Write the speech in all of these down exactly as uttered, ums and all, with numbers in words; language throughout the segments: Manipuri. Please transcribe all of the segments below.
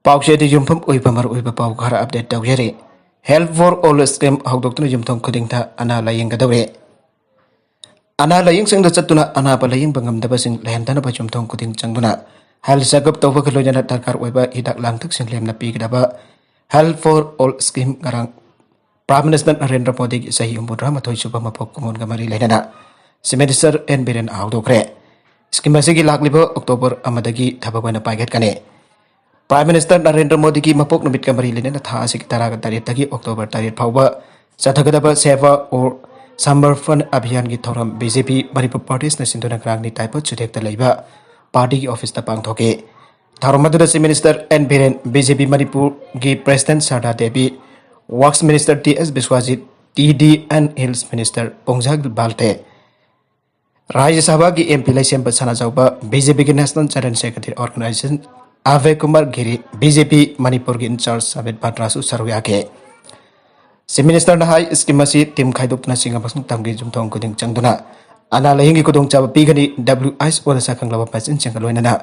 ꯄꯥꯎꯆꯦꯗ ꯌꯨꯝꯐꯝ ꯑꯣꯏꯕ ꯃꯔꯨꯑꯣꯏꯕ ꯄꯥꯎ ꯈꯔ ꯑꯞꯗꯦꯠ ꯇꯧꯖꯔꯤ꯫ Health for All scheme ꯍꯧꯗꯣꯛꯇꯨꯅ ꯌꯨꯝꯊꯣꯡ ꯈꯨꯗꯤꯡꯗ ꯑꯅꯥ ꯂꯥꯌꯦꯡꯒꯗꯧꯔꯦ꯫ ꯑꯅꯥ ꯂꯥꯌꯦꯡꯁꯪꯗ ꯆꯠꯇꯨꯅ ꯑꯅꯥꯕ ꯂꯥꯌꯦꯡꯕ ꯉꯝꯗꯕꯁꯤꯡ ꯂꯩꯍꯟꯗꯅꯕ ꯌꯨꯝꯊꯣꯡ ꯈꯨꯗꯤꯡ ꯆꯪꯗꯨꯅ health checkup ꯇꯧꯕꯒ ꯂꯣꯏꯅꯅ ꯗꯔꯀꯥꯔ ꯑꯣꯏꯕ ꯍꯤꯗꯥꯛ ꯂꯥꯡꯊꯛꯁꯤꯡ ꯂꯦꯝꯅ ꯄꯤꯒꯗꯕ Health for All scheme ꯉꯔꯥꯡ Prime Minister ꯅꯔꯦꯟꯗ꯭ꯔ ꯃꯣꯗꯤꯒꯤ ꯆꯍꯤ ꯍꯨꯝꯐꯨꯇꯔꯥꯃꯥꯊꯣꯏ ꯁꯨꯕ ꯃꯄꯣꯛ ꯀꯨꯝꯑꯣꯟꯒ ꯃꯔꯤ ꯂꯩꯅꯅ Chief Minister ꯑꯦꯟ ꯕꯤꯔꯦꯟ ꯍꯧꯗꯣꯛꯈ꯭ꯔꯦ꯫ Scheme ꯑꯁꯤꯒꯤ ꯂꯥꯛꯂꯤꯕ ꯑꯣꯛꯇꯣꯕꯔ ꯑꯃꯗꯒꯤ ꯊꯕꯛ ꯑꯣꯏꯅ ꯄꯥꯏꯈꯠꯀꯅꯤ꯫ Prime Minister ꯅꯔꯦꯟꯗ꯭ꯔ ꯃꯣꯗꯤꯒꯤ ꯃꯄꯣꯛ ꯅꯨꯃꯤꯠꯀ ꯃꯔꯤ ꯂꯩꯅꯅ ꯊꯥ ꯑꯁꯤꯒꯤ ꯇꯔꯥꯒ ꯇꯔꯦꯠꯇꯒꯤ ꯑꯣꯛꯇꯣꯕꯔ ꯇꯔꯦꯠ ꯐꯥꯎꯕ ꯆꯠꯊꯒꯗꯕ Seva or Samarpan Abhiyan ꯒꯤ ꯊꯧꯔꯝ B J P Manipur Party ꯅ ꯁꯤꯟꯗꯨꯅ ꯉꯔꯥꯡ ꯅꯤꯇꯥꯏ ꯄꯣꯠ ꯆꯨꯊꯦꯛꯇ ꯂꯩꯕ party ꯒꯤ office ꯇ ꯄꯥꯡꯊꯣꯛꯈꯤ꯫ ꯊꯧꯔꯝ ꯑꯗꯨꯗ Chief Minister N Biren, B J P ꯃꯅꯤꯄꯨꯔꯒꯤ President Sarda Devi, Works Minister T S Biswajit, T D N Hills Minister Pongjagil Balte, Rajya ꯁꯚꯥꯒꯤ M P ꯂꯩꯁꯦꯝꯕ ꯁꯅꯥꯖꯥꯎꯕ, B J P ꯒꯤ National General Secretary Organization ꯑꯚꯌ Kumar ꯒꯤꯔꯤ, B J P ꯃꯅꯤꯄꯨꯔꯒꯤ in charge ꯁꯕꯤꯠ ꯄꯥꯇ꯭ꯔꯥꯁꯨ ꯁꯔꯨꯛ ꯌꯥꯈꯤ꯫ Chief Minister ꯅ ꯍꯥꯏ, scheme ꯑꯁꯤ team ꯈꯥꯏꯗꯣꯛꯇꯨꯅ ꯁꯤꯡ ꯑꯃꯁꯨꯡ ꯇꯝꯒꯤ ꯌꯨꯝꯊꯣꯡ ꯈꯨꯗꯤꯡ ꯆꯪꯗꯨꯅ ꯑꯅꯥ ꯂꯥꯌꯦꯡꯒꯤ ꯈꯨꯗꯣꯡꯆꯥꯕ ꯄꯤꯒꯅꯤ꯫ W H O ꯗ ꯁꯛꯈꯪꯂꯕ ꯃꯆꯤꯟꯁꯤꯡꯒ ꯂꯣꯏꯅꯅ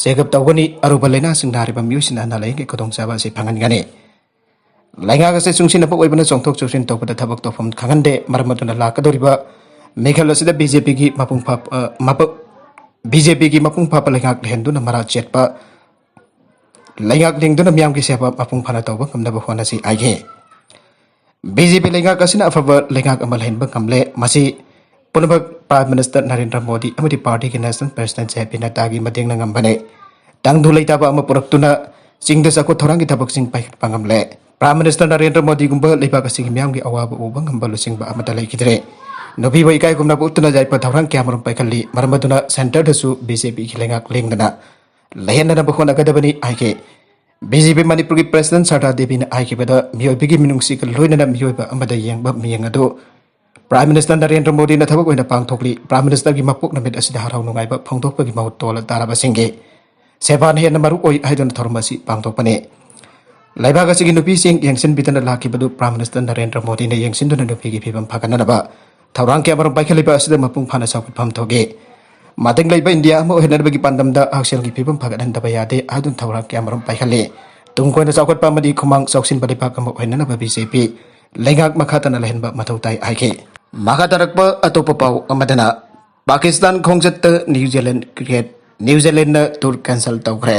checkup ꯇꯧꯒꯅꯤ꯫ ꯑꯔꯨꯕ ꯂꯥꯏꯅꯥꯁꯤꯡ ꯅꯥꯔꯤꯕ ꯃꯤꯑꯣꯏꯁꯤꯡꯅ ꯑꯅꯥ ꯂꯥꯌꯦꯡꯒꯤ ꯈꯨꯗꯣꯡꯆꯥꯕ ꯑꯁꯤ ꯐꯪꯍꯟꯒꯅꯤ꯫ ꯂꯩꯉꯥꯛ ꯑꯁꯤ ꯆꯨꯡꯁꯤꯟꯅꯕ ꯑꯣꯏꯕꯅ ꯆꯣꯡꯊꯣꯛ ꯆꯣꯡꯁꯤꯟ ꯇꯧꯕꯗ ꯊꯕꯛ ꯇꯧꯐꯝ ꯈꯪꯍꯟꯗꯦ꯫ ꯃꯔꯝ ꯑꯗꯨꯅ ꯂꯥꯛꯀꯗꯧꯔꯤꯕ ꯃꯤꯈꯜ ꯑꯁꯤꯗ B J P ꯒꯤ ꯃꯄꯨꯡ ꯐꯥꯕ, ꯑ, ꯃꯄ-, B J P ꯒꯤ ꯃꯄꯨꯡ ꯐꯥꯕ ꯂꯩꯉꯥꯛ ꯂꯩꯍꯟꯗꯨꯅ ꯃꯔꯥ ꯆꯦꯠꯄ ꯂꯩꯉꯥꯛ ꯂꯤꯡꯗꯨꯅ ꯃꯤꯌꯥꯝꯒꯤ ꯁꯦꯕꯥ ꯃꯄꯨꯡ ꯐꯥꯅ ꯇꯧꯕ ꯉꯝꯅꯕ ꯍꯣꯠꯅꯁꯤ ꯍꯥꯏꯈꯤ꯫ B J P ꯂꯩꯉꯥꯛ ꯑꯁꯤꯅ ꯑꯐꯕ ꯂꯩꯉꯥꯛ ꯑꯃ ꯂꯩꯍꯟꯕ ꯉꯝꯂꯦ꯫ ꯃꯁꯤ ꯄꯨꯝꯅꯃꯛ Prime Minister ꯅꯔꯦꯟꯗ꯭ꯔ ꯃꯣꯗꯤ ꯑꯃꯗꯤ party ꯒꯤ National President J P ꯅꯗ꯭ꯗꯥꯒꯤ ꯃꯇꯦꯡꯅ ꯉꯝꯕꯅꯤ꯫ ꯇꯪꯗꯨ ꯂꯩꯇꯥꯕ ꯑꯃ ꯄꯨꯔꯛꯇꯨꯅ ꯆꯤꯡꯗ ꯆꯥꯎꯈꯠ ꯊꯧꯔꯥꯡꯒꯤ ꯊꯕꯛꯁꯤꯡ ꯄꯥꯏꯈꯠꯄ ꯉꯝꯂꯦ꯫ Prime Minister ꯅꯔꯦꯟꯗ꯭ꯔ ꯃꯣꯗꯤꯒꯨꯝꯕ ꯂꯩꯕꯥꯛ ꯑꯁꯤꯒꯤ ꯃꯤꯌꯥꯝꯒꯤ ꯑꯋꯥꯕ ꯎꯕ ꯉꯝꯕ ꯂꯨꯆꯤꯡꯕ ꯑꯃꯠꯇ ꯂꯩꯈꯤꯗ꯭ꯔꯦ꯫ ꯅꯨꯄꯤꯕꯨ ꯏꯀꯥꯏ ꯈꯨꯝꯅꯕ ꯎꯠꯇꯨꯅ ꯌꯥꯏꯐ ꯊꯧꯔꯥꯡ ꯀꯌꯥꯃꯔꯨꯝ ꯄꯥꯏꯈꯠꯂꯤ꯫ ꯃꯔꯝ ꯑꯗꯨꯅ centre ꯗꯁꯨ B J P ꯒꯤ ꯂꯩꯉꯥꯛ ꯂꯦꯡꯗꯅ ꯂꯩꯍꯟꯅꯅꯕ ꯍꯣꯠꯅꯒꯗꯕꯅꯤ ꯍꯥꯏꯈꯤ꯫ B J P ꯃꯅꯤꯄꯨꯔꯒꯤ President ꯁꯔꯗꯥ ꯗꯦꯕꯤꯅ ꯍꯥꯏꯈꯤꯕꯗ, ꯃꯤꯑꯣꯏꯕꯒꯤ ꯃꯤꯅꯨꯡꯁꯤꯒ ꯂꯣꯏꯅꯅ ꯃꯤꯑꯣꯏꯕ ꯑꯃꯗ ꯌꯦꯡꯕ ꯃꯤꯠꯌꯦꯡ ꯑꯗꯨ Prime Minister ꯅꯔꯦꯟꯗ꯭ꯔ ꯃꯣꯗꯤꯅ ꯊꯕꯛ ꯑꯣꯏꯅ ꯄꯥꯡꯊꯣꯛꯂꯤ꯫ Prime Minister ꯒꯤ ꯃꯄꯣꯛ ꯅꯨꯃꯤꯠ ꯑꯁꯤꯗ ꯍꯔꯥꯎ ꯅꯨꯡꯉꯥꯏꯕ ꯐꯣꯡꯗꯣꯛꯄꯒꯤ ꯃꯍꯨꯠ ꯇꯣꯜꯂ ꯇꯥꯔꯕꯁꯤꯡꯒꯤ ꯁꯦꯕꯥꯅ ꯍꯦꯟꯅ ꯃꯔꯨ ꯑꯣꯏ ꯍꯥꯏꯗꯨꯅ ꯊꯧꯔꯝ ꯑꯁꯤ ꯄꯥꯡꯊꯣꯛꯄꯅꯤ꯫ ꯂꯩꯕꯥꯛ ꯑꯁꯤꯒꯤ ꯅꯨꯄꯤꯁꯤꯡ ꯌꯦꯡꯁꯤꯟꯕꯤꯗꯅ ꯂꯥꯛꯈꯤꯕꯗꯨ Prime Minister ꯅꯔꯦꯟꯗ꯭ꯔ ꯃꯣꯗꯤꯅ ꯌꯦꯡꯁꯤꯟꯗꯨꯅ ꯅꯨꯄꯤꯒꯤ ꯐꯤꯕꯝ ꯐꯒꯠꯅꯅꯕ ꯊꯧꯔꯥꯡ ꯀꯌꯥꯃꯔꯨꯝ ꯄꯥꯏꯈꯠꯂꯤꯕ ꯑꯁꯤꯗ ꯃꯄꯨꯡ ꯐꯥꯅ ꯆꯥꯎꯈꯠꯐꯝ ꯊꯣꯛꯏ꯫ ꯃꯇꯦꯡ ꯂꯩꯕ ꯏꯟꯗꯤꯌꯥ ꯑꯃ ꯑꯣꯏꯍꯟꯅꯕꯒꯤ ꯄꯥꯟꯗꯝꯗ ꯍꯛꯁꯦꯜꯒꯤ ꯐꯤꯕꯝ ꯐꯒꯠꯍꯟꯗꯕ ꯌꯥꯗꯦ ꯍꯥꯏꯗꯨꯅ ꯊꯧꯔꯥꯡ ꯀꯌꯥꯃꯔꯨꯝ ꯄꯥꯏꯈꯠꯂꯤ꯫ ꯇꯨꯡ ꯀꯣꯏꯅ ꯆꯥꯎꯈꯠꯄ ꯑꯃꯗꯤ ꯈꯨꯃꯥꯡ ꯆꯥꯎꯁꯤꯟꯕ ꯂꯩꯕꯥꯛ ꯑꯃ ꯑꯣꯏꯍꯟꯅꯕ ꯕꯤ ꯖꯦ ꯄꯤ ꯂꯩꯉꯥꯛ ꯃꯈꯥ ꯇꯥꯅ ꯂꯩꯍꯟꯕ ꯃꯊꯧ ꯇꯥꯏ ꯍꯥꯏꯈꯤ꯫ ꯃꯈꯥ ꯇꯥꯔꯛꯄ ꯑꯇꯣꯞꯄ ꯄꯥꯎ ꯑꯃꯗꯅ, ꯄꯥꯀꯤꯁꯇꯥꯟ ꯈꯣꯡꯆꯠꯇ ꯅ꯭ꯌꯨ ꯖꯤꯂꯦꯟ ꯀ꯭ꯔꯤꯀꯦꯠ, ꯅ꯭ꯌꯨ ꯖꯤꯂꯦꯟꯅ ꯇꯨꯔ ꯀꯦꯟꯁꯦꯜ ꯇꯧꯈ꯭ꯔꯦ꯫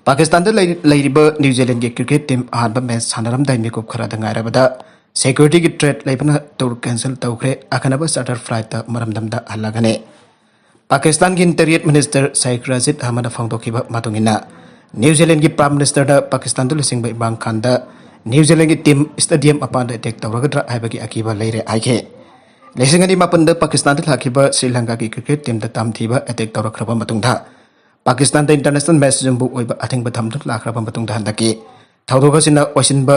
ꯄꯥꯀꯤꯁꯇꯥꯟꯗ ꯂꯩ-, ꯂꯩꯔꯤꯕ ꯅ꯭ꯌꯨ ꯖꯤꯂꯦꯟꯒꯤ ꯀ꯭ꯔꯤꯀꯦꯠ ꯇꯤꯝ ꯑꯍꯥꯟꯕ ꯃꯦꯆ ꯁꯥꯟꯅꯔꯝꯗꯥꯏ ꯃꯤꯀꯨꯞ ꯈꯔꯗ ꯉꯥꯏꯔꯕꯗ ꯁꯦꯀ꯭ꯌꯨꯔꯤꯇꯤꯒꯤ ꯊ꯭ꯔꯦꯠ ꯂꯩꯕꯅ ꯇꯨꯔ ꯀꯦꯟꯁꯦꯜ ꯇꯧꯈ꯭ꯔꯦ꯫ ꯑꯈꯟꯅꯕ ꯆꯥꯔꯇꯔ ꯐ꯭ꯂꯥꯏꯠꯇ ꯃꯔꯝꯗꯝꯗ ꯍꯜꯂꯒꯅꯤ꯫ ꯄꯥꯀꯤꯁꯇꯥꯟꯒꯤ ꯏꯟꯇꯤꯔꯤꯌꯔ ꯃꯤꯅꯤꯁꯇꯔ ꯁꯥꯏꯈ ꯔꯥꯁꯤꯗ ꯑꯍꯃꯗꯅ ꯐꯣꯡꯗꯣꯛꯈꯤꯕ ꯃꯇꯨꯡ ꯏꯟꯅ, ꯅ꯭ꯌꯨ ꯖꯤꯂꯦꯟꯒꯤ ꯄ꯭ꯔꯥꯏꯝ ꯃꯤꯅꯤꯁꯇꯔꯅ ꯄꯥꯀꯤꯁꯇꯥꯟꯗ ꯂꯨꯆꯤꯡꯕ ꯏꯝꯔꯥꯟ ꯈꯥꯟꯗ ꯅ꯭ꯌꯨ ꯖꯤꯂꯦꯟꯒꯤ ꯇꯤꯝ ꯁ꯭ꯇꯦꯗꯤꯌꯝ ꯃꯄꯥꯟꯗ ꯑꯦꯇꯦꯛ ꯇꯧꯔꯒꯗ꯭ꯔꯥ ꯍꯥꯏꯕꯒꯤ ꯑꯀꯤꯕ ꯂꯩꯔꯦ ꯍꯥꯏꯈꯤ꯫ ꯂꯤꯁꯤꯡ ꯑꯅꯤ ꯃꯥꯄꯟꯗ ꯄꯥꯀꯤꯁꯇꯥꯟꯗ ꯂꯥꯛꯈꯤꯕ ꯁ꯭ꯔꯤ ꯂꯪꯀꯥꯒꯤ ꯀ꯭ꯔꯤꯀꯦꯠ ꯇꯤꯝꯗ ꯇꯝꯊꯤꯕ ꯑꯦꯇꯦꯛ ꯇꯧꯔꯛꯈ꯭ꯔꯕ ꯃꯇꯨꯡꯗ, ꯄꯥꯀꯤꯁꯇꯥꯟꯗ ꯏꯟꯇꯔꯅꯦꯁꯅꯦꯜ ꯃꯦꯆ ꯌꯨꯝꯕꯨ ꯑꯣꯏꯕ ꯑꯊꯤꯡꯕ ꯊꯝꯗꯨꯅ ꯂꯥꯛꯈ꯭ꯔꯕ ꯃꯇꯨꯡꯗ, ꯍꯟꯗꯛꯀꯤ ꯊꯧꯗꯣꯛ ꯑꯁꯤꯅ ꯑꯣꯏꯁꯤꯟꯕ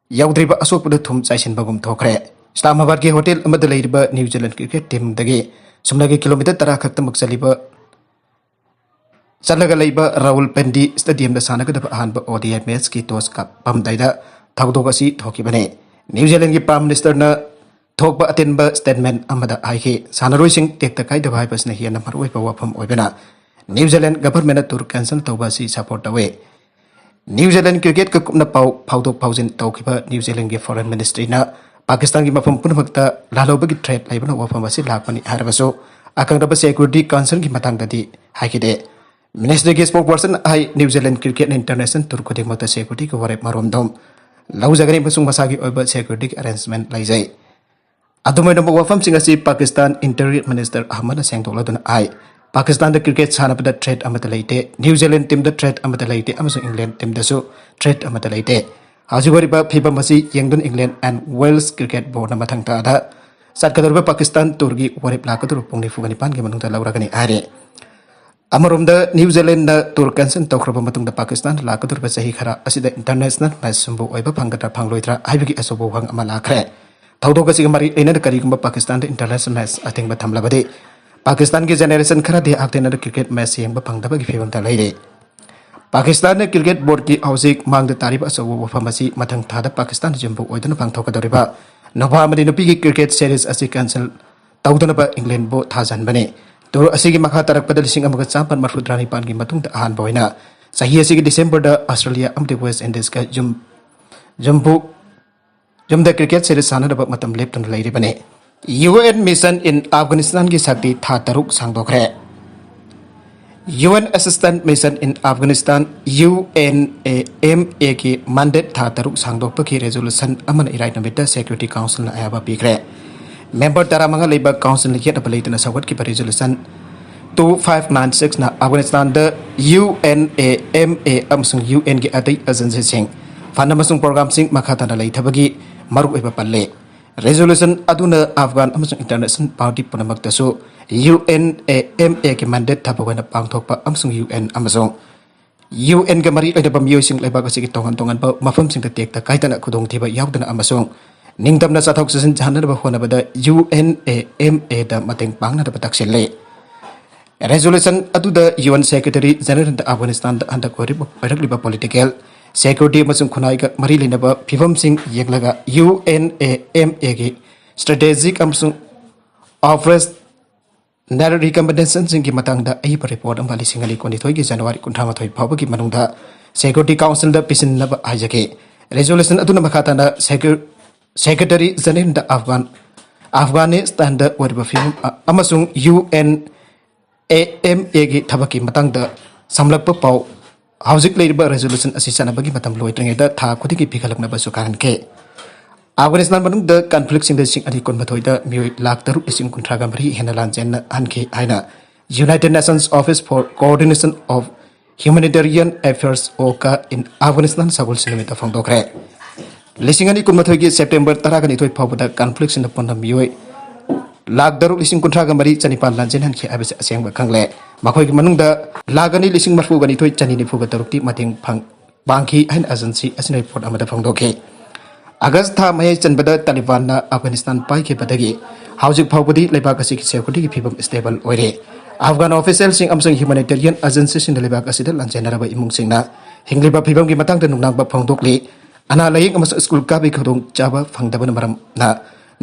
ꯌꯥꯎꯗ꯭ꯔꯤꯕ ꯑꯁꯣꯛꯄꯗ ꯊꯨꯝ ꯆꯥꯏꯁꯤꯟꯕꯒꯨꯝ ꯊꯣꯛꯈ꯭ꯔꯦ꯫ ꯏꯁꯂꯥꯃꯥꯕꯥꯗꯀꯤ ꯍꯣꯇꯦꯜ ꯑꯃꯗ ꯂꯩꯔꯤꯕ ꯅ꯭ꯌꯨ ꯖꯤꯂꯦꯟ ꯀ꯭ꯔꯤꯀꯦꯠ ꯇꯤꯝꯗꯒꯤ ꯁꯨꯞꯅꯒꯤ ꯀꯤꯂꯣꯃꯤꯇꯔ ꯇꯔꯥ ꯈꯛꯇꯃꯛ ꯆꯠꯂꯤꯕ, ꯆꯠꯂꯒ ꯂꯩꯕ ꯔꯥꯍꯨꯜ ꯄꯦꯟꯗꯤ ꯁ꯭ꯇꯦꯗꯤꯌꯝꯗ ꯁꯥꯟꯅꯒꯗꯕ ꯑꯍꯥꯟꯕ ꯑꯣ ꯗꯤ ꯑꯥꯏ ꯃꯦꯆꯀꯤ ꯇꯣꯁ ꯀꯥꯞꯄꯝꯗꯥꯏꯗ ꯊꯧꯗꯣꯛ ꯑꯁꯤ ꯊꯣꯛꯈꯤꯕꯅꯤ꯫ ꯅ꯭ꯌꯨ ꯖꯤꯂꯦꯟꯒꯤ ꯄ꯭ꯔꯥꯏꯝ ꯃꯤꯅꯤꯁꯇꯔꯅ ꯊꯣꯛꯄ ꯑꯇꯦꯟꯕ ꯁ꯭ꯇꯦꯠꯃꯦꯟ ꯑꯃꯗ ꯍꯥꯏꯈꯤ, ꯁꯥꯟꯅꯔꯣꯏꯁꯤꯡ ꯇꯦꯛꯇ ꯀꯥꯏꯗꯕ ꯍꯥꯏꯕꯁꯤꯅ ꯍꯦꯟꯅ ꯃꯔꯨꯑꯣꯏꯕ ꯋꯥꯐꯝ ꯑꯣꯏꯕꯅ, ꯅ꯭ꯌꯨ ꯖꯤꯂꯦꯟ ꯒꯚꯔꯟꯃꯦꯟꯠꯅ ꯇꯨꯔ ꯀꯦꯟꯁꯦꯜ ꯇꯧꯕ ꯑꯁꯤ ꯁꯄꯣꯔꯠ ꯇꯧꯏ꯫ ꯅ꯭ꯌꯨ ꯖꯤꯂꯦꯟ ꯀ꯭ꯔꯤꯀꯦꯠꯀ ꯀꯨꯞꯅ ꯄꯥꯎ ꯐꯥꯎꯗꯣꯛ ꯐꯥꯎꯖꯤꯟ ꯇꯧꯈꯤꯕ ꯅ꯭ꯌꯨ ꯖꯤꯂꯦꯟꯒꯤ ꯐꯣꯔꯦꯟ ꯃꯤꯅꯤꯁꯇ꯭ꯔꯤꯅ ꯄꯥꯀꯤꯁꯇꯥꯟꯒꯤ ꯃꯐꯝ ꯄꯨꯝꯅꯃꯛꯇ ꯂꯥꯜꯍꯧꯕꯒꯤ ꯊ꯭ꯔꯦꯠ ꯂꯩꯕꯅ ꯋꯥꯐꯝ ꯑꯁꯤ ꯂꯥꯛꯄꯅꯤ ꯍꯥꯏꯔꯕꯁꯨ, ꯑꯀꯛꯅꯕ ꯁꯦꯀ꯭ꯌꯨꯔꯤꯇꯤ ꯀꯟꯁꯔꯟꯒꯤ ꯃꯇꯥꯡꯗꯗꯤ ꯍꯥꯏꯈꯤꯗꯦ꯫ ꯃꯤꯅꯤꯁꯇ꯭ꯔꯤꯒꯤ ꯁ꯭ꯄꯣꯛꯁꯄꯔꯁꯟ ꯍꯥꯏ, ꯅ꯭ꯌꯨ ꯖꯤꯂꯦꯟ ꯀ꯭ꯔꯤꯀꯦꯠꯅ ꯏꯟꯇꯔꯅꯦꯁꯅꯦꯜ ꯇꯨꯔ ꯈꯨꯗꯤꯡꯃꯛꯇ ꯁꯦꯀ꯭ꯌꯨꯔꯤꯇꯤꯒꯤ ꯋꯥꯔꯦꯞ ꯃꯔꯣꯝꯗꯣꯝ ꯂꯧꯖꯒꯅꯤ ꯑꯃꯁꯨꯡ ꯃꯁꯥꯒꯤ ꯑꯣꯏꯕ ꯁꯦꯀ꯭ꯌꯨꯔꯤꯇꯤꯒꯤ ꯑꯦꯔꯦꯟꯖꯃꯦꯟꯠ ꯂꯩꯖꯩ꯫ ꯑꯗꯨꯝ ꯑꯣꯏꯅꯃꯛ, ꯋꯥꯐꯝꯁꯤꯡ ꯑꯁꯤ ꯄꯥꯀꯤꯁꯇꯥꯟ ꯏꯟꯇꯤꯔꯤꯌꯔ ꯃꯤꯅꯤꯁꯇꯔ ꯑꯍꯃꯗꯅ ꯁꯦꯡꯗꯣꯛꯂꯗꯨꯅ ꯍꯥꯏ, ꯄꯥꯀꯤꯁꯇꯥꯟꯗ ꯀ꯭ꯔꯤꯀꯦꯠ ꯁꯥꯟꯅꯕꯗ ꯊ꯭ꯔꯦꯠ ꯑꯃꯠꯇ ꯂꯩꯇꯦ, ꯅ꯭ꯌꯨ ꯖꯤꯂꯦꯟ ꯇꯤꯝꯗ ꯊ꯭ꯔꯦꯠ ꯑꯃꯠꯇ ꯂꯩꯇꯦ ꯑꯃꯁꯨꯡ ꯏꯪꯂꯦꯟ ꯇꯤꯝꯗꯁꯨ ꯊ꯭ꯔꯦꯠ ꯑꯃꯠꯇ ꯂꯩꯇꯦ꯫ ꯍꯧꯖꯤꯛ ꯑꯣꯏꯔꯤꯕ ꯐꯤꯕꯝ ꯑꯁꯤ ꯌꯦꯡꯗꯨꯅ ꯏꯪꯂꯦꯟ ꯑꯦꯟ ꯋꯦꯜꯁ ꯀ꯭ꯔꯤꯀꯦꯠ ꯕꯣꯔꯗꯅ ꯃꯊꯪ ꯊꯥꯗ ꯆꯠꯀꯗꯧꯔꯤꯕ ꯄꯥꯀꯤꯁꯇꯥꯟ ꯇꯨꯔꯒꯤ ꯋꯥꯔꯦꯞ ꯂꯥꯛꯀꯗꯧꯔꯤꯕ ꯄꯨꯡ ꯅꯤꯐꯨꯒ ꯅꯤꯄꯥꯟꯒꯤ ꯃꯅꯨꯡꯗ ꯂꯧꯔꯒꯅꯤ ꯍꯥꯏꯔꯤ꯫ ꯑꯃꯔꯣꯝꯗ, ꯅ꯭ꯌꯨ ꯖꯤꯂꯦꯟꯗ ꯇꯨꯔ ꯀꯦꯟꯁꯦꯜ ꯇꯧꯈ꯭ꯔꯕ ꯃꯇꯨꯡꯗ ꯄꯥꯀꯤꯁꯇꯥꯟꯗ ꯂꯥꯛꯀꯗꯧꯔꯤꯕ ꯆꯍꯤ ꯈꯔ ꯑꯁꯤꯗ ꯏꯟꯇꯔꯅꯦꯁꯅꯦꯜ ꯃꯦꯆ ꯁꯨꯝꯕꯨ ꯑꯣꯏꯕ ꯐꯪꯒꯗ꯭ꯔꯥ ꯐꯪꯂꯣꯏꯗ꯭ꯔꯥ ꯍꯥꯏꯕꯒꯤ ꯑꯆꯧꯕ ꯋꯥꯍꯪ ꯑꯃ ꯂꯥꯛꯈ꯭ꯔꯦ꯫ ꯊꯧꯗꯣꯛ ꯑꯁꯤꯒ ꯃꯔꯤ ꯂꯩꯅꯅ ꯀꯔꯤꯒꯨꯝꯕ ꯄꯥꯀꯤꯁꯇꯥꯟꯗ ꯏꯟꯇꯔꯅꯦꯁꯅꯦꯜ ꯃꯦꯆ ꯑꯊꯤꯡꯕ ꯊꯝꯂꯕꯗꯤ, ꯄꯥꯀꯤꯁꯇꯥꯟꯒꯤ ꯖꯦꯅꯦꯔꯦꯁꯟ ꯈꯔꯗꯤ ꯍꯛꯊꯦꯡꯅꯅ ꯀ꯭ꯔꯤꯀꯦꯠ ꯃꯦꯆ ꯌꯦꯡꯕ ꯐꯪꯗꯕꯒꯤ ꯐꯤꯕꯝꯗ ꯂꯩꯔꯦ꯫ ꯄꯥꯀꯤꯁꯇꯥꯟꯅ ꯀ꯭ꯔꯤꯀꯦꯠ ꯕꯣꯔꯗꯀꯤ ꯍꯧꯖꯤꯛ ꯃꯥꯡꯗ ꯇꯥꯔꯤꯕ ꯑꯆꯧꯕ ꯋꯥꯐꯝ ꯑꯁꯤ ꯃꯊꯪ ꯊꯥꯗ ꯄꯥꯀꯤꯁꯇꯥꯟꯗ ꯌꯨꯝꯕꯨ ꯑꯣꯏꯗꯨꯅ ꯄꯥꯡꯊꯣꯛꯀꯗꯧꯔꯤꯕ ꯅꯨꯄꯥ ꯑꯃꯗꯤ ꯅꯨꯄꯤꯒꯤ ꯀ꯭ꯔꯤꯀꯦꯠ ꯁꯦꯔꯤꯁ ꯑꯁꯤ ꯀꯦꯟꯁꯦꯜ ꯇꯧꯗꯅꯕ ꯏꯪꯂꯦꯟꯕꯨ ꯊꯥꯖꯍꯟꯕꯅꯤ꯫ ꯇꯨꯔ ꯑꯁꯤꯒꯤ ꯃꯈꯥ ꯇꯥꯔꯛꯄꯗ ꯂꯤꯁꯤꯡ ꯑꯃꯒ ꯆꯥꯃꯥꯄꯟ ꯃꯔꯤꯐꯨꯇꯔꯥꯅꯤꯄꯥꯟꯒꯤ ꯃꯇꯨꯡꯗ ꯑꯍꯥꯟꯕ ꯑꯣꯏꯅ ꯆꯍꯤ ꯑꯁꯤꯒꯤ ꯗꯤꯁꯦꯝꯕꯔꯗ ꯑꯁꯇ꯭ꯔꯦꯂꯤꯌꯥ ꯑꯃꯗꯤ ꯋꯦꯁ ꯏꯟꯗꯤꯖꯀ ꯌꯨꯝ ꯌꯨꯝꯕꯨ ꯌꯨꯝꯗ ꯀ꯭ꯔꯤꯀꯦꯠ ꯁꯦꯔꯤꯁ ꯁꯥꯟꯅꯅꯕ ꯃꯇꯝ ꯂꯦꯞꯇꯨꯅ ꯂꯩꯔꯤꯕꯅꯤ꯫ ꯌꯨ ꯑꯦꯟ ꯃꯤꯁꯟ ꯏꯟ ꯑꯐꯒꯥꯅꯤꯁꯇꯥꯟꯒꯤ ꯁꯛꯇꯤ ꯊꯥ ꯇꯔꯨꯛ ꯁꯥꯡꯗꯣꯛꯈ꯭ꯔꯦ꯫ U N assistant mission in Afghanistan, U N A M ꯑꯦꯒꯤ ꯃꯟꯗꯦꯠ ꯊꯥ ꯇꯔꯨꯛ ꯁꯥꯡꯗꯣꯛꯄꯒꯤ ꯔꯦꯖꯣꯂꯨꯁꯟ ꯑꯃꯅ ꯏꯔꯥꯏ ꯅꯨꯃꯤꯠꯇ ꯁꯦꯀ꯭ꯌꯨꯔꯤꯇꯤ ꯀꯥꯎꯟꯁꯤꯜꯅ ꯑꯌꯥꯕ ꯄꯤꯈ꯭ꯔꯦ꯫ ꯃꯦꯝꯕꯔ ꯇꯔꯥꯃꯉꯥ ꯂꯩꯕ ꯀꯥꯎꯟꯁꯤꯜꯅ ꯌꯦꯠꯅꯕ ꯂꯩꯇꯅ ꯁꯧꯒꯠꯈꯤꯕ ꯔꯦꯖꯣꯂꯨꯁꯟ ꯇꯨ ꯐꯥꯏꯚ ꯅꯥꯏꯟ ꯁꯤꯛꯁꯅ ꯑꯐꯒꯥꯅꯤꯁꯇꯥꯟꯗ U N A M A ꯑꯃꯁꯨꯡ ꯌꯨ ꯑꯦꯟꯒꯤ ꯑꯇꯩ ꯑꯦꯖꯦꯟꯁꯤꯁꯤꯡ, ꯐꯟ ꯑꯃꯁꯨꯡ ꯄ꯭ꯔꯣꯒ꯭ꯔꯥꯝꯁꯤꯡ ꯃꯈꯥ ꯇꯥꯅ ꯂꯩꯊꯕꯒꯤ ꯃꯔꯨꯑꯣꯏꯕ ꯄꯜꯂꯤ꯫ ꯔꯦꯖꯣꯂꯨꯁꯟ ꯑꯗꯨꯅ ꯑꯐꯒꯥꯟ ꯑꯃꯁꯨꯡ ꯏꯟꯇꯔꯅꯦꯁꯅꯦꯜ ꯄꯥꯔꯇꯤ ꯄꯨꯝꯅꯃꯛꯇꯁꯨ ꯌꯨ ꯑꯦꯟ ꯑꯦ ꯑꯦꯝ ꯑꯦꯒꯤ ꯃꯦꯟꯗꯦꯠ ꯊꯕꯛ ꯑꯣꯏꯅ ꯄꯥꯡꯊꯣꯛꯄ ꯑꯃꯁꯨꯡ ꯌꯨ ꯑꯦꯟ ꯑꯃꯁꯨꯡ ꯌꯨ ꯑꯦꯟꯒ ꯃꯔꯤ ꯂꯩꯅꯕ ꯃꯤꯑꯣꯏꯁꯤꯡ ꯂꯩꯕꯥꯛ ꯑꯁꯤꯒꯤ ꯇꯣꯉꯥꯟ ꯇꯣꯉꯥꯟꯕ ꯃꯐꯝꯁꯤꯡꯗ ꯇꯦꯛꯇ ꯀꯥꯏꯗꯅ ꯈꯨꯗꯣꯡꯊꯤꯕ ꯌꯥꯎꯗꯅ ꯑꯃꯁꯨꯡ ꯅꯤꯡꯇꯝꯅ ꯆꯠꯊꯣꯛ ꯆꯠꯁꯤꯟ ꯆꯠꯍꯟꯅꯕ ꯍꯣꯠꯅꯕꯗ ꯌꯨ ꯑꯦꯟ ꯑꯦ ꯑꯦꯝ ꯑꯦꯗ ꯃꯇꯦꯡ ꯄꯥꯡꯅꯅꯕ ꯇꯛꯁꯤꯜꯂꯤ꯫ ꯔꯦꯖꯣꯂꯨꯁꯟ ꯑꯗꯨꯗ ꯌꯨ ꯑꯦꯟ ꯁꯦꯀ꯭ꯔꯦꯇꯔꯤ ꯖꯦꯅꯔꯦꯜꯗ ꯑꯐꯒꯥꯅꯤꯁꯇꯥꯟꯗ ꯍꯟꯗꯛ ꯑꯣꯏꯔꯤꯕ, ꯑꯣꯏꯔꯛꯂꯤꯕ ꯄꯣꯂꯤꯇꯤꯀꯦꯜ, ꯁꯦꯀ꯭ꯌꯨꯔꯤꯇꯤ ꯑꯃꯁꯨꯡ ꯈꯨꯟꯅꯥꯏꯒ ꯃꯔꯤ ꯂꯩꯅꯕ ꯐꯤꯕꯝꯁꯤꯡ ꯌꯦꯡꯂꯒ ꯌꯨ ꯑꯦꯟ ꯑꯦ ꯑꯦꯝ ꯑꯦꯒꯤ ꯁ꯭ꯇ꯭ꯔꯦꯇꯦꯖꯤꯛ ꯑꯃꯁꯨꯡ ꯑꯣꯄꯔꯦꯁꯅꯦꯜ ꯔꯤꯀꯃꯦꯟꯗꯦꯁꯟꯁꯤꯡꯒꯤ ꯃꯇꯥꯡꯗ ꯑꯏꯕ ꯔꯤꯄꯣꯔꯠ ꯑꯃ ꯂꯤꯁꯤꯡ ꯑꯅꯤ ꯀꯨꯟꯅꯤꯊꯣꯏꯒꯤ ꯖꯅꯋꯥꯔꯤ ꯀꯨꯟꯊ꯭ꯔꯥ ꯃꯥꯊꯣꯏ ꯐꯥꯎꯕꯒꯤ ꯃꯅꯨꯡꯗ ꯁꯦꯀ꯭ꯌꯨꯔꯤꯇꯤ ꯀꯥꯎꯟꯁꯤꯜꯗ ꯄꯤꯁꯤꯟꯅꯕ ꯍꯥꯏꯖꯈꯤ꯫ ꯔꯦꯖꯣꯂꯨꯁꯟ ꯑꯗꯨꯅ ꯃꯈꯥ ꯇꯥꯅ ꯁꯦꯀ꯭ꯌꯨ-, ꯁꯦꯀ꯭ꯔꯦꯇꯔꯤ ꯖꯦꯅꯔꯦꯜꯗ ꯑꯐꯒꯥꯟ, ꯑꯐꯒꯥꯅꯤꯁꯇꯥꯟꯗ ꯑꯣꯏꯔꯤꯕ ꯐꯤꯕꯝ ꯑ-, ꯑꯃꯁꯨꯡ ꯌꯨ ꯑꯦꯟ ꯑꯦ ꯑꯦꯝ ꯑꯦꯒꯤ ꯊꯕꯛꯀꯤ ꯃꯇꯥꯡꯗ ꯁꯝꯂꯞꯄ ꯄꯥꯎ, ꯍꯧꯖꯤꯛ ꯂꯩꯔꯤꯕ ꯔꯦꯖꯣꯂꯨꯁꯟ ꯑꯁꯤ ꯆꯠꯅꯕꯒꯤ ꯃꯇꯝ ꯂꯣꯏꯗ꯭ꯔꯤꯉꯩꯗ ꯊꯥ ꯈꯨꯗꯤꯡꯒꯤ ꯄꯤꯈꯠꯂꯛꯅꯕꯁꯨ ꯈꯪꯍꯟꯈꯤ꯫ ꯑꯐꯒꯥꯅꯤꯁꯇꯥꯟ ꯃꯅꯨꯡꯗ ꯀꯟꯐ꯭ꯂꯤꯛꯁꯤꯡꯗ ꯂꯤꯁꯤꯡ ꯑꯅꯤ ꯀꯨꯟꯃꯥꯊꯣꯏꯗ ꯃꯤꯑꯣꯏ ꯂꯥꯈ ꯇꯔꯨꯛ ꯂꯤꯁꯤꯡ ꯀꯨꯟꯊ꯭ꯔꯥꯒ ꯃꯔꯤ ꯍꯦꯟꯅ ꯂꯥꯟꯖꯦꯟꯅꯍꯟꯈꯤ ꯍꯥꯏꯅ United Nations Office for Coordination of Humanitarian Affairs, ꯑꯣꯀꯥ, ꯏꯟ ꯑꯐꯒꯥꯅꯤꯁꯇꯥꯟ ꯁꯒꯣꯜꯁꯦꯜ ꯅꯨꯃꯤꯠꯇ ꯐꯣꯡꯗꯣꯛꯈ꯭ꯔꯦ꯫ ꯂꯤꯁꯤꯡ ꯑꯅꯤ ꯀꯨꯟꯃꯥꯊꯣꯏꯒꯤ ꯁꯦꯞꯇꯦꯝꯕꯔ ꯇꯔꯥꯒ ꯅꯤꯊꯣꯏ ꯐꯥꯎꯕꯗ ꯀꯟꯐ꯭ꯂꯤꯛꯁꯤꯡꯗ ꯄꯨꯟꯅ ꯃꯤꯑꯣꯏ ꯂꯥꯈ ꯇꯔꯨꯛ ꯂꯤꯁꯤꯡ ꯀꯨꯟꯊ꯭ꯔꯥꯒ ꯃꯔꯤ ꯆꯅꯤꯄꯥꯟ ꯂꯥꯟꯖꯦꯟꯍꯟꯈꯤ ꯍꯥꯏꯕꯁꯤ ꯑꯁꯦꯡꯕ ꯈꯪꯂꯦ꯫ ꯃꯈꯣꯏꯒꯤ ꯃꯅꯨꯡꯗ ꯂꯥꯈ ꯑꯅꯤ ꯂꯤꯁꯤꯡ ꯃꯔꯤꯐꯨꯒ ꯅꯤꯊꯣꯏ ꯆꯅꯤ ꯅꯤꯐꯨꯒ ꯇꯔꯨꯛꯇꯤ ꯃꯇꯦꯡ ꯐꯪ-, ꯄꯥꯡꯈꯤ ꯍꯥꯏꯅ ꯑꯦꯖꯦꯟꯁꯤ ꯑꯁꯤꯅ ꯔꯤꯄꯣꯔꯠ ꯑꯃꯗ ꯐꯣꯡꯗꯣꯛꯈꯤ꯫ ꯑꯥꯒꯁ ꯊꯥ ꯃꯌꯥꯏ ꯆꯟꯕꯗ ꯇꯥꯂꯤꯕꯥꯟꯅ ꯑꯐꯒꯥꯅꯤꯁꯇꯥꯟ ꯄꯥꯏꯈꯤꯕꯗꯒꯤ ꯍꯧꯖꯤꯛ ꯐꯥꯎꯕꯗꯤ ꯂꯩꯕꯥꯛ ꯑꯁꯤꯒꯤ ꯁꯦꯀ꯭ꯌꯨꯔꯤꯇꯤꯒꯤ ꯐꯤꯕꯝ ꯁ꯭ꯇꯦꯕꯜ ꯑꯣꯏꯔꯦ꯫ ꯑꯐꯒꯥꯟ ꯑꯣꯐꯤꯁꯤꯌꯦꯜꯁꯤꯡ ꯑꯃꯁꯨꯡ ꯍ꯭ꯌꯨꯃꯦꯅꯤꯇꯦꯔꯤꯌꯟ ꯑꯦꯖꯦꯟꯁꯤꯁꯤꯡꯅ ꯂꯩꯕꯥꯛ ꯑꯁꯤꯗ ꯂꯥꯟꯖꯦꯟꯅꯔꯕ ꯏꯃꯨꯡꯁꯤꯡꯅ ꯍꯤꯡꯂꯤꯕ ꯐꯤꯕꯝꯒꯤ ꯃꯇꯥꯡꯗ ꯅꯨꯡꯅꯥꯡꯕ ꯐꯣꯡꯗꯣꯛꯂꯤ꯫ ꯑꯅꯥ ꯂꯥꯌꯦꯡ ꯑꯃꯁꯨꯡ ꯁ꯭ꯀꯨꯜ ꯀꯥꯕꯒꯤ ꯈꯨꯗꯣꯡꯆꯥꯕ ꯐꯪꯗꯕꯅ ꯃꯔꯝꯅ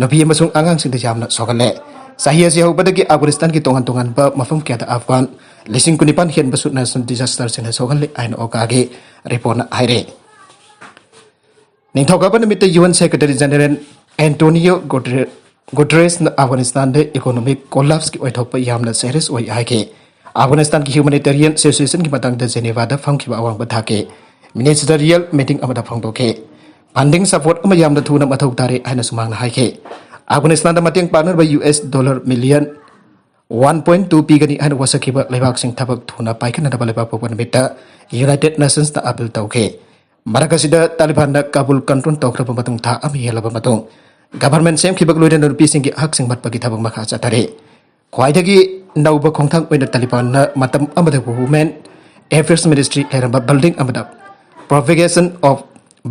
ꯅꯨꯄꯤ ꯑꯃꯁꯨꯡ ꯑꯉꯥꯡꯁꯤꯡꯗ ꯌꯥꯝꯅ ꯁꯣꯛꯍꯜꯂꯦ꯫ ꯆꯍꯤ ꯑꯁꯤ ꯍꯧꯕꯗꯒꯤ ꯑꯐꯒꯥꯅꯤꯁꯇꯥꯟꯒꯤ ꯇꯣꯉꯥꯟ ꯇꯣꯉꯥꯟꯕ ꯃꯐꯝ ꯀꯌꯥꯗ ꯑꯐꯒꯥꯟ ꯂꯤꯁꯤꯡ ꯀꯨꯟꯅꯤꯄꯥꯟ ꯍꯦꯟꯕꯁꯨ natural disasterꯁꯤꯡꯅ ꯁꯣꯛꯍꯜꯂꯤ ꯍꯥꯏꯅ ꯑꯣꯀꯥꯒꯤ ꯔꯤꯄꯣꯔꯠꯅ ꯍꯥꯏꯔꯦ꯫ ꯅꯤꯡꯊꯧꯀꯥꯕ ꯅꯨꯃꯤꯠꯇ UN Secretary General Antonio Guterres ꯒꯨꯇꯔꯦꯁꯅ ꯑꯐꯒꯥꯅꯤꯁꯇꯥꯟꯗ economic collapseꯀꯤ ꯑꯣꯏꯊꯣꯛꯄ ꯌꯥꯝꯅ serious ꯑꯣꯏ ꯍꯥꯏꯈꯤ꯫ ꯑꯐꯒꯥꯅꯤꯁꯇꯥꯟꯒꯤ humanitarian situationꯒꯤ ꯃꯇꯥꯡꯗ Genevaꯗ ꯐꯝꯈꯤꯕ ꯑꯋꯥꯡꯕ ꯊꯥꯛꯀꯤ ministerial meeting ꯑꯃꯗ ꯐꯣꯡꯗꯣꯛꯈꯤ꯫ Funding support ꯑꯃ ꯌꯥꯝꯅ ꯊꯨꯅ ꯃꯊꯧ ꯇꯥꯔꯦ ꯍꯥꯏꯅꯁꯨ ꯃꯍꯥꯛꯅ ꯍꯥꯏꯈꯤ꯫ ꯑꯐꯒꯥꯅꯤꯁꯇꯥꯟꯗ ꯃꯇꯦꯡ ꯄꯥꯡꯅꯕ US dollar million one point two ꯄꯤꯒꯅꯤ ꯍꯥꯏꯅ ꯋꯥꯁꯛꯈꯤꯕ ꯂꯩꯕꯥꯛꯁꯤꯡ ꯊꯕꯛ ꯊꯨꯅ ꯄꯥꯏꯈꯠꯅꯅꯕ ꯂꯩꯕꯥꯛꯄꯣꯛꯄ ꯅꯨꯃꯤꯠꯇ United Nationsꯅ appeal ꯇꯧꯈꯤ꯫ ꯃꯔꯛ ꯑꯁꯤꯗ ꯇꯥꯂꯤꯕꯥꯟꯅ ꯀꯥꯕꯨꯜ control ꯇꯧꯈ꯭ꯔꯕ ꯃꯇꯨꯡ ꯊꯥ ꯑꯃ ꯍꯦꯜꯂꯕ ꯃꯇꯨꯡ government ꯁꯦꯝꯈꯤꯕꯒ ꯂꯣꯏꯅꯅ ꯅꯨꯄꯤꯁꯤꯡꯒꯤ ꯍꯛꯁꯤꯡ ꯃꯠꯄꯒꯤ ꯊꯕꯛ ꯃꯈꯥ ꯆꯠꯊꯔꯤ꯫ ꯈ꯭ꯋꯥꯏꯗꯒꯤ ꯅꯧꯕ ꯈꯣꯡꯊꯥꯡ ꯑꯣꯏꯅ ꯇꯥꯂꯤꯕꯥꯟꯅ ꯃꯇꯝ ꯑꯃꯗ women affairs ministry ꯂꯩꯔꯝꯕ building ꯑꯃꯗ Propagation of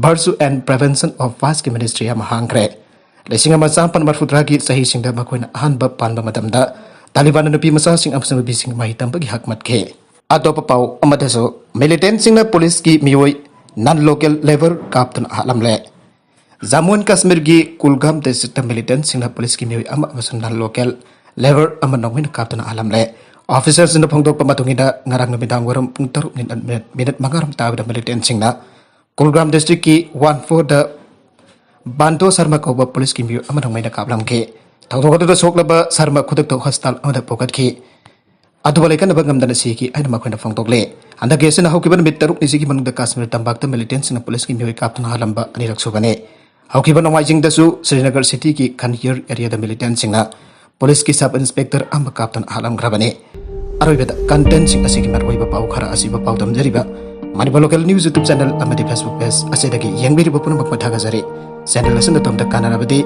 Virtue and Prevention of Viceꯀꯤ ministry ꯑꯃ ꯍꯥꯡꯈ꯭ꯔꯦ꯫ ꯂꯤꯁꯤꯡ ꯑꯃ ꯆꯥꯃꯥꯄꯟ ꯃꯔꯤꯐꯨꯇꯔꯥꯒꯤ ꯆꯍꯤꯁꯤꯡꯗ ꯃꯈꯣꯏꯅ ꯑꯍꯥꯟꯕ ꯄꯥꯟꯕ ꯃꯇꯝꯗ ꯇꯥꯂꯤꯕꯥꯟꯅ ꯅꯨꯄꯤ ꯃꯆꯥꯁꯤꯡ ꯑꯃꯁꯨꯡ ꯅꯨꯄꯤꯁꯤꯡ ꯃꯍꯩ ꯇꯝꯕꯒꯤ ꯍꯛ ꯃꯠꯈꯤ꯫ ꯑꯇꯣꯞꯄ ꯄꯥꯎ ꯑꯃꯗꯁꯨ, militantꯁꯤꯡꯅ ꯄꯨꯂꯤꯁꯀꯤ ꯃꯤꯑꯣꯏ non local labour ꯀꯥꯞꯇꯨꯅ ꯍꯥꯠꯂꯝꯂꯦ꯫ ꯖꯝꯃꯨ ꯑꯦꯟ ꯀꯥꯁꯃꯤꯔꯒꯤ ꯀꯨꯜꯒꯥꯝ districtꯇ militantꯁꯤꯡꯅ ꯄꯨꯂꯤꯁꯀꯤ ꯃꯤꯑꯣꯏ ꯑꯃ ꯑꯃꯁꯨꯡ non local labour ꯑꯃ ꯅꯣꯡꯃꯩꯅ ꯀꯥꯞꯇꯨꯅ ꯍꯥꯠꯂꯝꯂꯦ꯫ Officerꯁꯤꯡꯅ ꯐꯣꯡꯗꯣꯛꯄ ꯃꯇꯨꯡ ꯏꯟꯅ, ꯉꯔꯥꯡ ꯅꯨꯃꯤꯗꯥꯡ ꯋꯥꯏꯔꯝ ꯄꯨꯡ ꯇꯔꯨꯛ ꯃꯤꯅꯠ, ꯃꯤꯅꯠ ꯃꯉꯥꯔꯣꯝ ꯇꯥꯕꯗ militantꯁꯤꯡꯅ ꯀꯨꯜꯒꯥꯝ districtꯀꯤ ꯋꯥꯟ ꯐꯣꯔꯗ ꯕꯥꯟꯗꯣ ꯁꯔꯃ ꯀꯧꯕ ꯄꯨꯂꯤꯁꯀꯤ ꯃꯤꯑꯣꯏ ꯑꯃ ꯅꯣꯡꯃꯩꯅ ꯀꯥꯞꯂꯝꯈꯤ꯫ ꯊꯧꯗꯣꯛ ꯑꯗꯨꯗ ꯁꯣꯛꯂꯕ ꯁꯔꯃ ꯈꯨꯗꯛꯇ hospital ꯑꯃꯗ ꯄꯨꯈꯠꯈꯤ꯫ ꯑꯗꯨꯕꯨ ꯂꯩꯀꯠꯅꯕ ꯉꯝꯗꯅ ꯁꯤꯈꯤ ꯍꯥꯏꯅ ꯃꯈꯣꯏꯅ ꯐꯣꯡꯗꯣꯛꯂꯦ꯫ ꯍꯟꯗꯛꯀꯤ ꯑꯁꯤꯅ ꯍꯧꯈꯤꯕ ꯅꯨꯃꯤꯠ ꯇꯔꯨꯛꯅꯤꯁꯤꯒꯤ ꯃꯅꯨꯡꯗ ꯀꯥꯁꯃꯤꯔ ꯇꯝꯄꯥꯛꯇ militantꯁꯤꯡꯅ ꯄꯨꯂꯤꯁꯀꯤ ꯃꯤꯑꯣꯏ ꯀꯥꯞꯇꯨꯅ ꯍꯥꯠꯂꯝꯕ ꯑꯅꯤꯔꯛ ꯁꯨꯕꯅꯤ꯫ ꯍꯧꯈꯤꯕ ꯅꯣꯡꯃꯥꯏꯖꯤꯡꯗꯁꯨ ꯁ꯭ꯔꯤꯅꯒꯔ cityꯒꯤ ꯈꯟꯌꯔ areaꯗ militantꯁꯤꯡꯅ ꯄꯨꯂꯤꯁꯀꯤ sub inspector ꯑꯃ ꯀꯥꯞꯇꯨꯅ ꯍꯥꯠꯂꯝꯈ꯭ꯔꯕꯅꯤ꯫ ꯑꯔꯣꯏꯕꯗ contentꯁꯤꯡ ꯑꯁꯤꯒꯤ ꯃꯔꯨꯑꯣꯏꯕ ꯄꯥꯎ ꯈꯔ ꯑꯁꯤꯕꯨ ꯄꯥꯎꯗꯝꯖꯔꯤꯕ Manipur Local News YouTube channel ꯑꯃꯗꯤ Facebook page ꯑꯁꯤꯗꯒꯤ ꯌꯦꯡꯕꯤꯔꯤꯕ ꯄꯨꯝꯅꯃꯛꯄꯨ ꯊꯥꯒꯠꯆꯔꯤ꯫ Channel ꯑꯁꯤꯅ ꯑꯗꯣꯝꯗ ꯀꯥꯟꯅꯔꯕꯗꯤ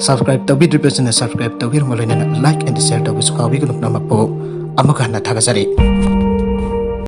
subscribe ꯇꯧꯕꯤꯗ꯭ꯔꯤꯕꯁꯤꯡꯅ subscribe ꯇꯧꯕꯤꯔꯝꯕ ꯂꯣꯏꯅꯅ like and share ꯇꯧꯕꯁꯨ ꯀꯥꯎꯕꯤꯒꯅꯨ꯫ ꯄꯨꯝꯅꯃꯛꯄꯨ ꯑꯃꯨꯛ ꯍꯟꯅ ꯊꯥꯒꯠꯆꯔꯤ꯫